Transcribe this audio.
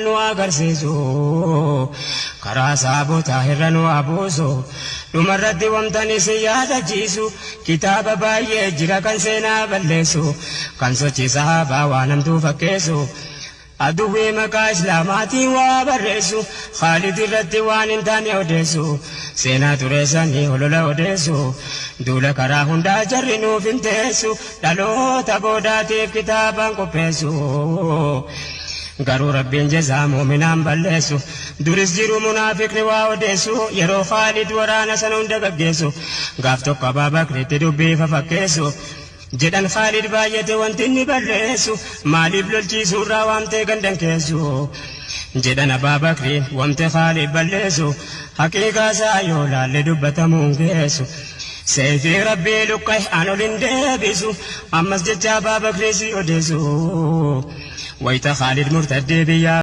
Nu agarsiisu, karaa saabotaa irra nu abuusu. Dhumarratti wamtan isin yaadachiisu, kitaaba baay'ee jira kan seenaa balleessu, kan sochii sahaabaa waan hamtuu fakkeessu, aduwwii maqaa islaamaatiin waa barreessu, Khaalid irratti waan hin taane odeessu, seenaa xureessanii holola odeessu. Duula karaa hundaa jarri nuuf hin teessu, dhaloota boodaatiif kitaabaan qopheessu. Garuu Rabbiin jazaa mu'minaan balleessu. Duris jiru munaafiqni waa odeessu, yeroo Khaalid waraana sana hunda gaggeessu. Gaaf tokko Abaa Bakritti dubbii fafakkeessu. Jedhan Khaalid baay'ate wanti inni balleessu, maaliif lolchiisuurraa waamtee gandan keessu? Jedhan Abaa Bakriin wamte Khaalid balleessu, haqiiqaa isaa yoo laalle dubbatamuun geessu. Seeyfii Rabbii luqqa'e an ol hin deebisu, ammas jecha Abaa Bakrii si odeessu. Wayta Khaalid murtaddee biyyaa.